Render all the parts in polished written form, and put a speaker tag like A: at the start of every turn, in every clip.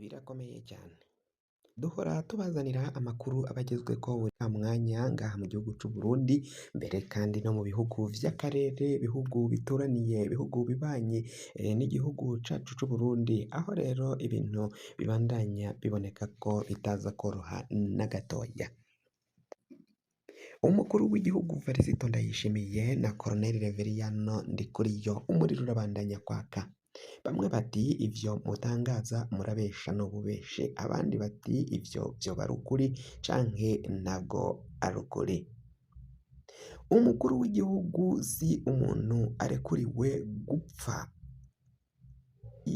A: Birakomeye cyane. Duhora tubazanira amakuru aba agezweko buri mwanya ngaha mu gihugu c'u Burundi, mbere kandi no mu bihugu vy'akarere, ibihugu bituraniye, ibihugu bibanyi n'igihugu cacu c'u Burundi, aho rero ibintu bibandanya biboneka ko bitaza koroha na gatoya. Umukuru w'igihugu Varisito Ndayishimiye na Colonel Reveriyano Ndikuriyo umuriro urabandanya kwaka. Bamwe bati ivyo mutangaza murabesha n'ububeshe, abandi bati ivyo vyoba ari ukuri canke ntabwo ari ukuri. Umukuru w'igihugu si umuntu arekuriwe gupfa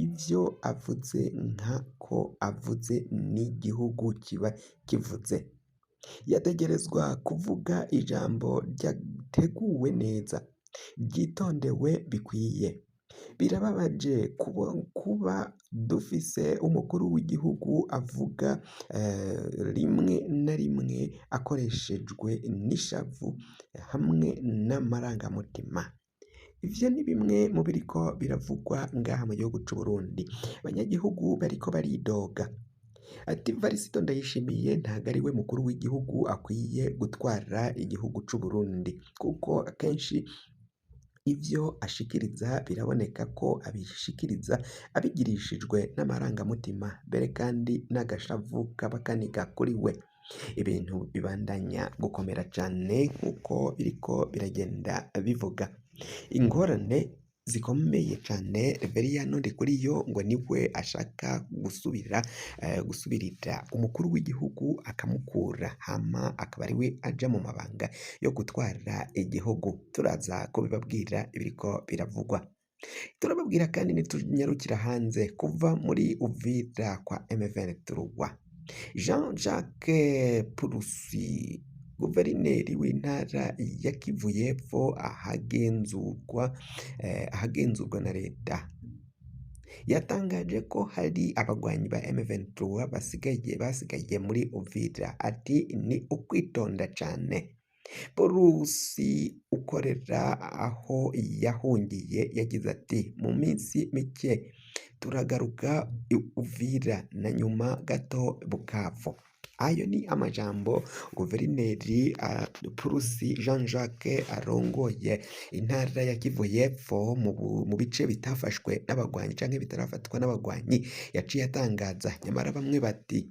A: ivyo avuze nkako avuze n'igihugu kiba kivuze. Yategerezwa kuvuga ijambo ryateguwe neza, ryitondewe bikwiye. Birababaje kuba dufise umukuru w'igihugu avuga rimwe na rimwe akoreshejwe n'ishavu hamwe n'amarangamutima. Ivyo ni bimwe mu biriko biravugwa ngaha mu gihugu c'u Burundi. Abanyagihugu bariko baridoga. Ati Varisito Ndayishimiye ntago ari we mukuru w'igihugu akwiye gutwara igihugu c'u Burundi kuko akenshi ivyo ashikiriza biraboneka ko abishikiriza abigirishijwe n'amarangamutima mbere kandi n'agashavu kaba kaniga kuri we. Ibintu bibandanya gukomera cane nk'uko biriko biragenda bivuga. Ingorane zikomeye cane Reveriyano Ndikuriyo ngo niwe ashaka gusubira gusubirira umukuru w'igihugu akamukura hama akaba ariwe aja mu mabanga yo gutwara igihugu. Turaza kubibabwira ibiriko biravugwa. Turababwira kandi nitunyarukira hanze kuva muri Uvira kwa M23. Jean-Jacques Purusi guverineri w'intara ya Kivu y'Epfo ahagenzurwa na leta yatangaje ko hari abagwanyi ba M23 basigaye muri Uvira, ati ni ukwitonda cane. Purusi ukorera aho yahungiye yagize ati mu minsi mike turagaruka Uvira na nyuma gato Bukavu. Ayo ni amajambo guverineri Purusi Jean Jacques arongoye intara ya Kivu y'Epfo mu bice bitafashwe n'abagwanyi canke bitarafatwa n'abagwanyi yaciye atangaza. Nyamara bamwe bati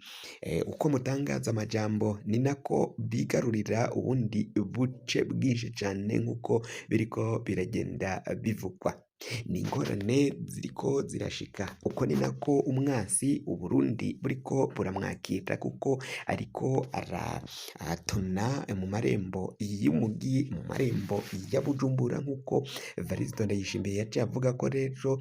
A: uko mutangaza amajambo ni nako bigarurira ubundi buce bwinshi cane nk'uko biriko biragenda bivugwa. Ni ingorane ziriko zirashika, uko ni nako umwansi Uburundi buriko buramwakira kuko ariko aratona mu marembo y'umugi, mu marembo ya Bujumbura nk'uko Varisito Ndayishimiye yaciye avuga ko rero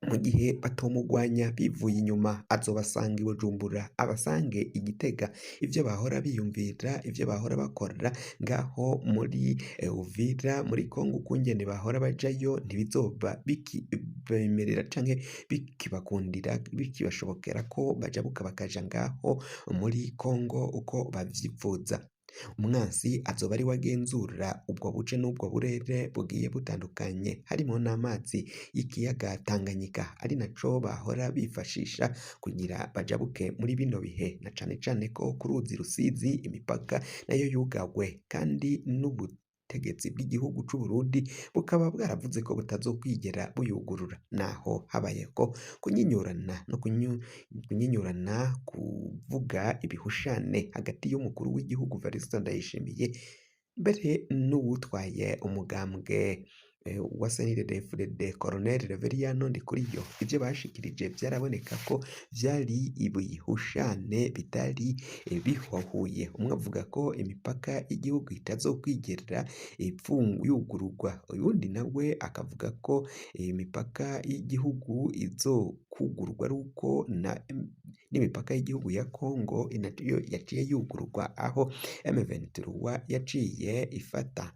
A: mu gihe batomugwanya bivuye inyuma azobasanga i Bujumbura, abasange i Gitega, ivyo bahora biyumvira, ivyo bahora bakora ngaho muri Uvira, muri Kongo ukungene bahora bajayo ntibizoba bikibemerera canke bikibakundira, bikibashobokera ko bajabuka bakaja ngaho muri Kongo uko bavyifuza. Umwansi azoba ari we agenzura ubwo buce n'ubwo burere bugiye butandukanye, harimwo n'amazi y'ikiyaga Tanganyika ari naco bahora bifashisha kugira bajabuke muri bino bihe, na cane cane ko ku ruzi Rusizi imipaka nayo yugawe kandi n'ubutegetsi bw'igihugu c'u Burundi bukaba bwaravuze ko butazokwigera buyugurura, naho habayeko kunyinyurana no kunyinyurana kuvuga ibihushane hagati y'umukuru w'igihugu Varisito Ndayishimiye mbere n'uwutwaye umugambwe wa CNDD-FDD Colonel Reveriyano Ndikuriyo. Ivyo bashikirije vyaraboneka ko vyari ibihushane bitari bihuye. Umwe avuga ko imipaka y'igihugu itazokwigera yugururwa, uyundi nawe akavuga ko imipaka y'igihugu izokugururwa ari uko n'imipaka y'igihugu ya Kongo nayo yaciye yugururwa, aho M23 yaciye ifata.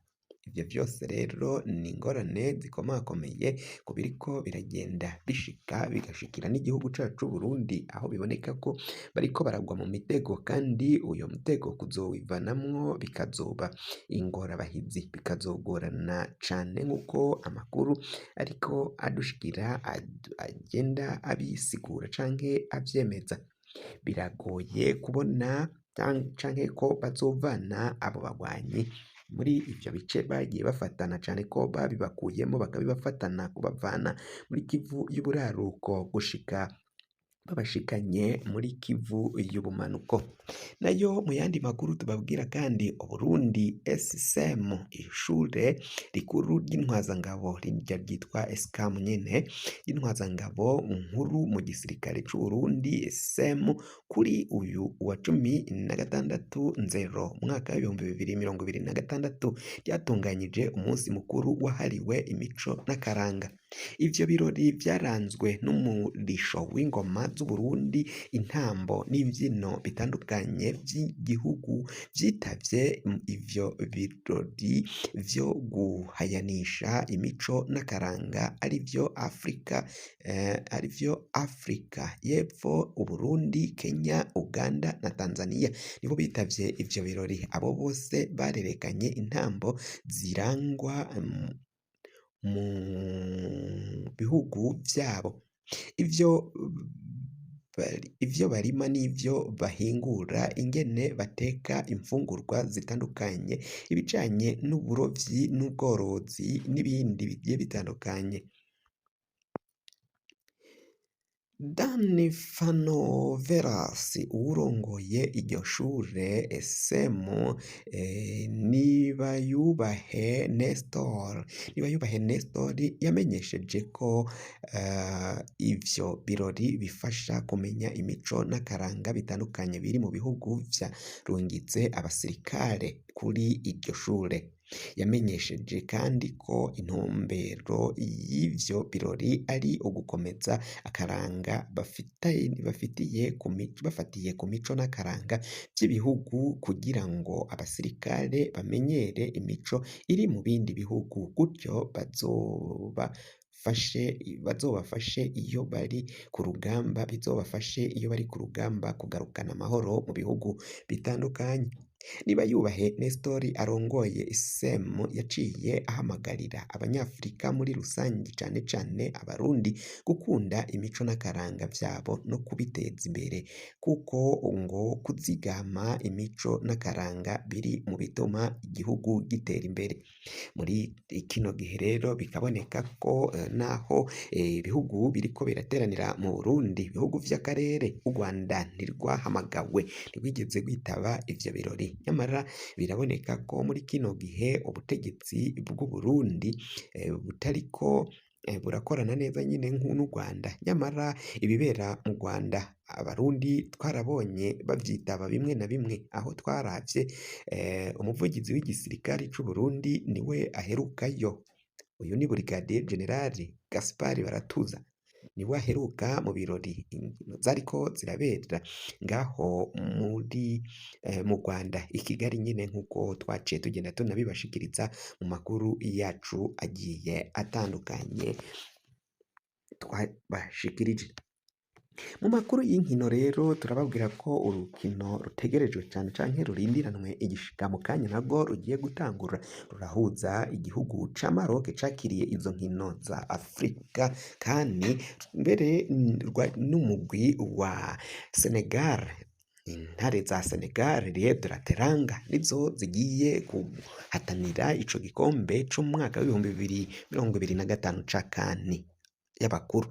A: Ivyo vyose rero ni ingorane zikomakomeye ku biriko biragenda bishika bigashikira n'igihugu cacu c'Uburundi, aho biboneka ko bariko baragwa mu mitego kandi uyo mutego kuzowivanamwo bikazoba ingorabahizi, bikazogorana cane nk'uko amakuru ariko adushikira agenda abisigura canke avyemeza. Biragoye kubona canke ko bazovana abo bagwanyi muri ivyo bice bagiye bafatana cane ko babibakuyemo bakabibafatana kubavana muri Kivu y'uburaruko gushika babashikanye muri Kivu y'ubumanuko. Nayo mu yandi makuru tubabwira kandi Uburundi SSM ishure rikuru ry'intwazangabo rirya ryitwa ESCAM nyene ry'intwazangabo nkuru mu gisirikare c'Uburundi SM kuri uyu wa 16 Nzero umwaka w'2026 ryatunganyije umunsi mukuru wahariwe imico n'akaranga. Ivyo birori vyaranzwe n'umurisho w'ingoma z'Uburundi, intambo n'imvyino bitandukanye vy'igihugu vyitavye ivyo birori vyo guhayanisha imico n'akaranga arivyo Afrika y'Epfo, Uburundi, Kenya, Uganda na Tanzania nibo bitavye ivyo birori. Abo bose barerekanye intambo zirangwa mu bihugu vyabo, ivyo barima n'ivyo bahingura, ingene bateka imfungurwa zitandukanye, ibijanye n'uburovyi n'ubworozi n'ibindi bigiye bitandukanye. Dani Fanoveras uwurongoye iryo shure SM Nibayubahe Nestor yamenyesheje ko ivyo birori bifasha kumenya imico n'akaranga bitandukanye biri mu bihugu vyarungitse abasirikare kuri iryo shure. Yamenyesheje kandi ko intumbero y'ivyo birori ari ugukomeza akaranga bafatiye ku mico n'akaranga vy'ibihugu kugira ngo abasirikare bamenyere imico iri mu bindi bihugu, gutyo bazobafashe iyo bari ku rugamba, bizobafashe iyo bari ku rugamba kugarukana amahoro mu bihugu bitandukanye. Nibayubahe Nestor arongoye ISEM yaciye ahamagarira abanyafrika muri rusangi cane cane abarundi gukunda imico n'akaranga vyabo no kubiteza imbere, kuko ngo kuzigama imico n'akaranga biri mu bituma igihugu gitera imbere. Muri kino gihe rero bikaboneka ko naho ibihugu biriko birateranira mu Burundi, ibihugu vy'akarere, u Rwanda ntirwahamagawe, ntirwigeze rwitaba ivyo birori. Nyamara biraboneka ko muri kino gihe ubutegetsi bw'Uburundi butariko burakorana neza nyine n'u Rwanda. Nyamara ibibera mu Rwanda abarundi twarabonye bavyitaba bimwe na bimwe, aho twaravye umuvugizi w'igisirikare c'Uburundi niwe aherukayo. Uyu ni Brigadier General Gaspard Baratuza, niwe aheruka mu birori zariko zirabera ngaho muri mu Rwanda i Kigali nyine nk'uko twaciye tugenda tunabibashikiriza mu makuru yacu agiye atandukanye twabashikirije. Mu makuru y'inkino rero turababwira ko urukino rutegerejwe cane canke rurindiranwe igishika mu kanya narwo rugiye gutangura, rurahuza igihugu ca Maroc cakiriye izo nkino za Afrika kandi mbere n'umugwi wa Senegal. Intare za Senegal Lions de la Teranga nizo zigiye guhatanira ico gikombe c'umwaka w'2025 ca CAN y'abakuru.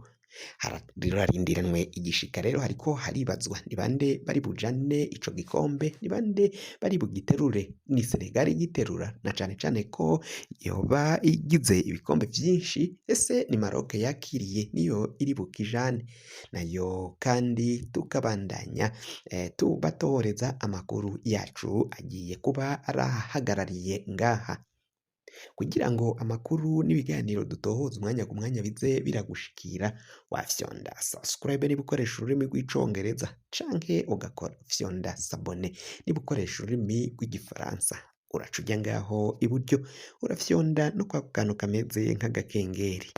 A: Rurarindiranwe igishika rero, hariko haribazwa ni bande bari bujane ico gikombe, ni bande bari bugiterure, ni Senegal igiterura na cane cane ko yoba igize ibikombe vyinshi, ese ni Maroc yakiriye niyo iri bukijane? Nayo kandi tukabandanya tubatohoreza amakuru yacu agiye kuba arahagarariye ngaha. Kugira ngo amakuru n'ibiganiro dutohoza umwanya ku mwanya bize biragushikira, wafyonda subscribe niba ukoresha ururimi rw'icongereza, canke ugafyonda s'abonner niba ukoresha ururimi rw'igifaransa. Uraca uja ngaho iburyo urafyonda no kwako kantu kameze nk'agakengeri.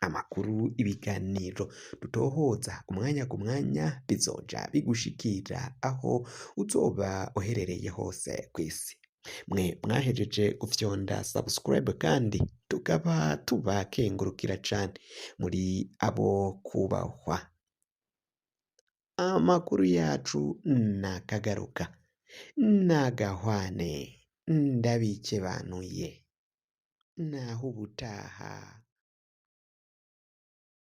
A: Amakuru, ibiganiro dutohoza umwanya ku mwanya bizoja bigushikira aho uzoba uherereye hose kw'isi. Mwe mwahejeje gufyonda subscribe kandi tukaba tubakengurukira cane muri abo kubahwa. Amakuru yacu nakagaruka nagahwane ndabikebanuye naho ubutaha.